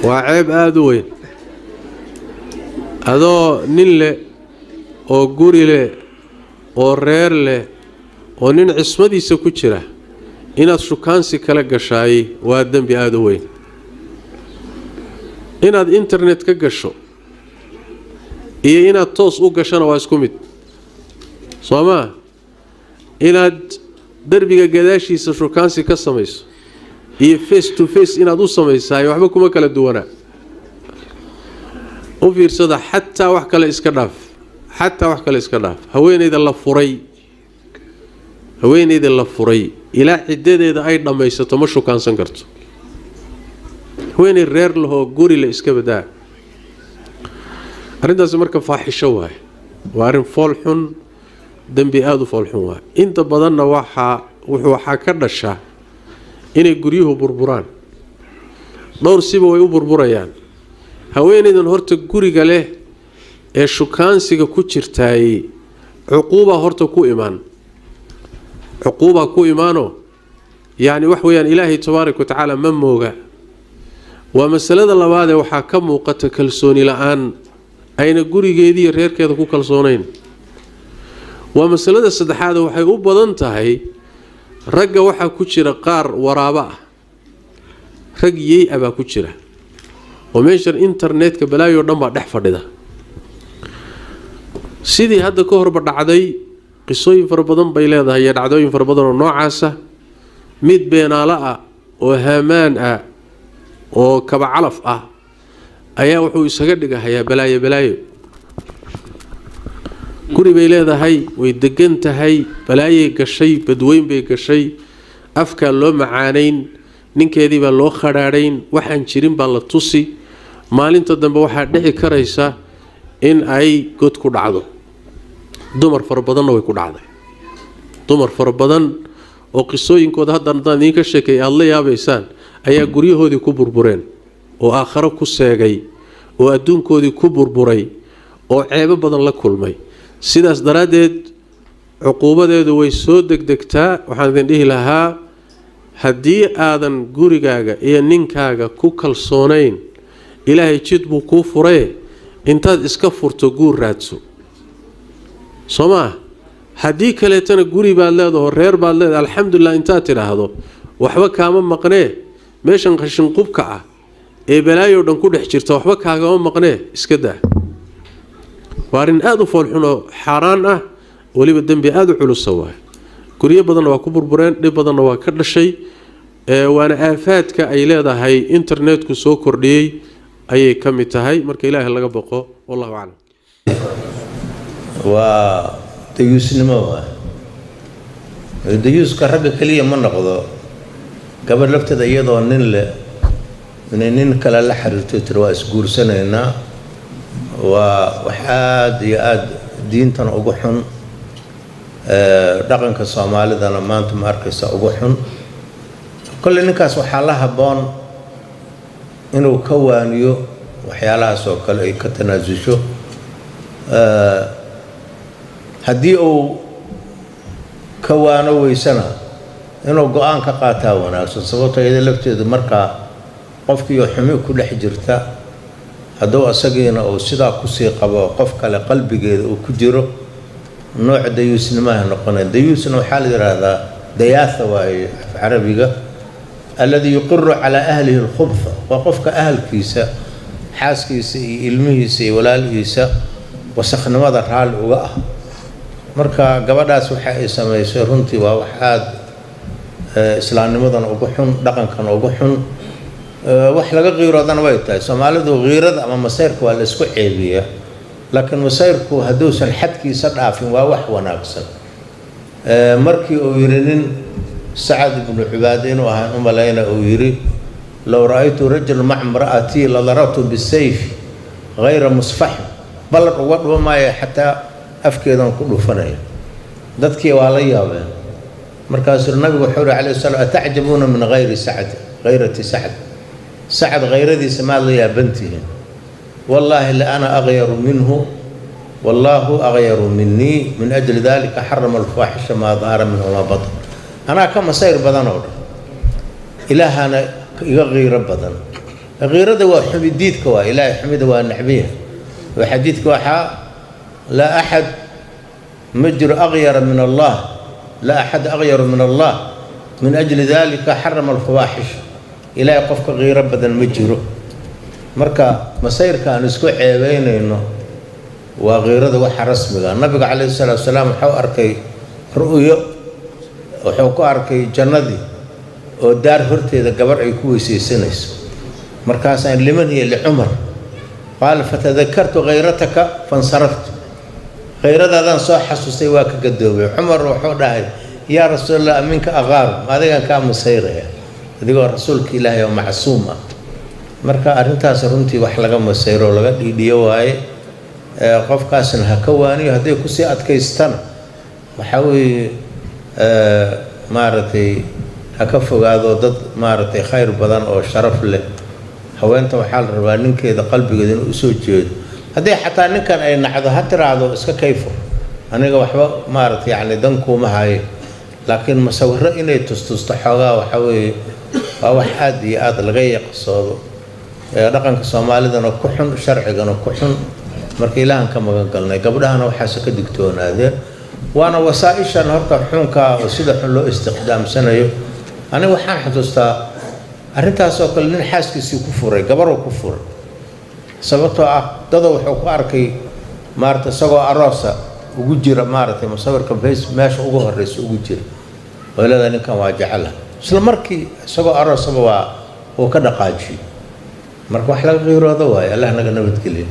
Waa ceeb aada u weyn. Adoo nin leh oo guri leh oo reer leh oo nin cismadiisa ku jira inaad shukaansi kala gashaay waa dembi aada u weyn. Inaad internet ka gasho iyo inaad toos u gashana waa isku mid, soo maa? Inaad derbiga gadaashiisa shukaansi ka samayso iyo face to face inaad u samaysaay waxba kuma kala duwanaa. U fiirsada, xataa wax kale iska dhaaf, xataa wax kale iska dhaaf, haweeneyda la furay, haweeneyda la furay ilaa ciddadeeda ay dhammaysato ma shukaansan karto. Haweeney reer lahoo guri la iska badaa. Arrintaasi marka faaxisho waaye, waa arrin fool xun, dembi aada u fool xun waaye. Inta badanna waxaa ka dhasha inay guryuhu burburaan. Dhowr siba way u burburayaan. Haweeneydan horta guriga leh ee shukaansiga ku jirtaay cuquubaa horta ku imaan, cuquubaa ku imaanoo, yacni wax weeyaan, Ilaahay tabaaraka wa tacaala ma mooga. Waa masalada labaadee, waxaa ka muuqata kalsooni la-aan ayna gurigeediiyo reerkeeda ku kalsoonayn. Waa masalada saddexaade, waxay u badan tahay ragga waxaa ku jira qaar waraabo ah, rag yey ah baa ku jira, oo meeshan internetka balaayo dhan baa dhex fadhida. Sidii hadda ka horba dhacday, qisooyin fara badan bay leedahay iyo dhacdooyin fara badan oo noocaasa. Mid beenaalo ah oo haamaan ah oo kaba calaf ah ayaa wuxuu isaga dhigahayaa balaayo balaayo. Guri bay leedahay, way degan tahay, balaayay gashay, badweyn bay gashay, afkaa loo macaanayn, ninkeedii baa loo khadhaadhayn, waxaan jirin baa la tusi. Maalinta dambe waxaa dhici karaysa in ay god ku dhacdo. Dumar fara badanna way ku dhacday. Dumar fara badan oo qisooyinkooda hadda haddaan idiinka sheekeey aada la yaabaysaan ayaa guryahoodii ku burbureen, oo aakharo ku seegay, oo adduunkoodii ku burburay, oo ceebo badan la kulmay. Sidaas daraaddeed cuquubadeedu way soo degdegtaa. Waxaan idin dhihi lahaa, haddii aadan gurigaaga iyo ninkaaga ku kalsoonayn, Ilaahay jid buu kuu furaye, intaad iska furto guur raadso, soo maa? Haddii kaleetana guri baad leedaho, reer baad leedahay, alxamdulilah, intaad tidhaahdo waxba kaama maqnee, meeshan qashinqubka ah ee balaayo dhan ku dhex jirta waxba kaagama maqnee, iska daa. Waa arrin aada u foolxun oo xaaraan ah, weliba dembi aada u culusa waay. Guryo badanna waa ku burbureen, dhib badanna waa ka dhashay, waana aafaadka ay leedahay internetku soo kordhiyey ayay ka mid tahay. Marka Ilaahay laga boqo. Wallahu aclam. Waa dayuusnimo. Waa dayuuska ragga keliya ma noqdo, gabadh lafteeda iyadoo nin leh inay nin kale la xiriirto, tiri waa isguursanaynaa, waa wax aada iyo aada diintana ugu xun, dhaqanka Soomaalidana maanta ma arkaysa ugu xun. Kolley ninkaas waxaa la habboon inuu ka waaniyo waxyaalahaas oo kale, ay ka tanaasusho. Haddii uu ka waano weysana, inuu go-aan ka qaataa wanaagsan, sababto iyada lafteedu markaa qofkiioo xumi ku dhex jirta, hadduu asagiina uu sidaa kusii qabo, qof kale qalbigeeda uu ku jiro, nooc dayuusnimaha noqonaya. Dayuusna waxaa la yidhaahdaa dayaatha waaye af Carabiga, alladii yuqiru calaa ahlihi alkhubtha, waa qofka ahalkiisa, xaaskiisa iyo ilmihiisa iyo walaalihiisa wasakhnimada raalli uga ah. Marka gabadhaas waxa ay samaysay runtii waa wax aada islaamnimadana ugu xun, dhaqankana ugu xun, wax laga qiiroodana way tahay. Soomaalidu qiirada ama masayrka waa la isku ceebiyaa, laakiin masayrku hadduusan xadkiisa dhaafin waa wax wanaagsan. Markii uu yidhi nin Sacad ibnu Cubaade inuu ahaan u malayna, uu yidhi: "Low ra-aytu rajul maca imra'atii la darabtu bisayf hayra musfaxin," ballan uga dhuba maayo, xataa afkeedan ku dhufanaya. Dadkii waa la yaabeen. Markaasuu Nabigu wuxuu yhi calayhi salam: "Atacjabuuna min hayri Sacd, hayrati Sacd? Sacad hayradiisa maad la yaabantihiin? Wallaahi la ana aghyaru minhu, wallaahu aghyaru minii, min ajli dalika xarama alfaaxisha maa dahara minhu maa batan. Anaa ka masayr badan oo dhan, Ilaahana iga qiiro badan." Khiirada waa xumidiidka, waa Ilaahay xumida waa necbiya. Oo xadiidka waxaa laa axad ma jiro aqyara min Allah, laa axad aqyaru min Allah, min ajli dalika xarama alfawaaxish. Ilaahay qofka qiiro badan ma jiro. Marka masayrka aan isku ceebeynayno waa qiirada waxa rasmiga. Nabiga calayhi salaatu wasalaam wuxuu arkay ru'yo, wuxuu ku arkay jannadii oo daar horteeda gabar ay ku weysaysanayso. Markaasaan liman hiya? Licumar. Qaala fatadakartu khayrataka fansaraftu. Khayradaadaan soo xasuustay, waa ka gadoobay. Cumar wuxuu dhahay: yaa rasuulallah, minka aqaaru? Ma adigaan kaa masayraya, adigoo rasuulka Ilaahay oo macsuum ah? Marka arrintaas runtii wax laga masayro oo laga dhiidhiyo waaye. Qofkaasna ha ka waaniyo. Hadday kusii adkaystana, waxaa weeye maaragtay ha ka fogaado. Dad maaragtay khayr badan oo sharaf leh. Haweenta waxaa la rabaa ninkeeda qalbigeeda inuu usoo jeedo. Haddii xataa ninkan ay nacdo, ha tiraahdo: iska kayfo, aniga waxba maaragtay yacni dan kuuma hayo. Laakiin masawiro inay tustusto xoogaa waxaa weeye waa wax aada iyo aada laga yaqsoodo, dhaqanka Soomaalidana ku xun, sharcigana ku xun. Marka Ilaahan ka magan galnay, gabdhahana waxaase ka digtoonaadeen. Waana wasaa-ishan horta xunkaa oo sida xun loo istiqdaamsanayo. Aniga waxaan xusuustaa arrintaas oo kale nin xaaskiisii ku furay, gabaruu ku furay, sababtoo ah dado wuxuu ku arkay maarata isagoo aroosa ugu jira, maaragtay musawirka face meesha ugu horeysa ugu jira oo leedahay ninkan waa jecela. Isla markii isagoo aroosaba waa uu ka dhaqaajiyey. Marka wax laga qiiroodo waayo. Allah naga nabadgeliyo.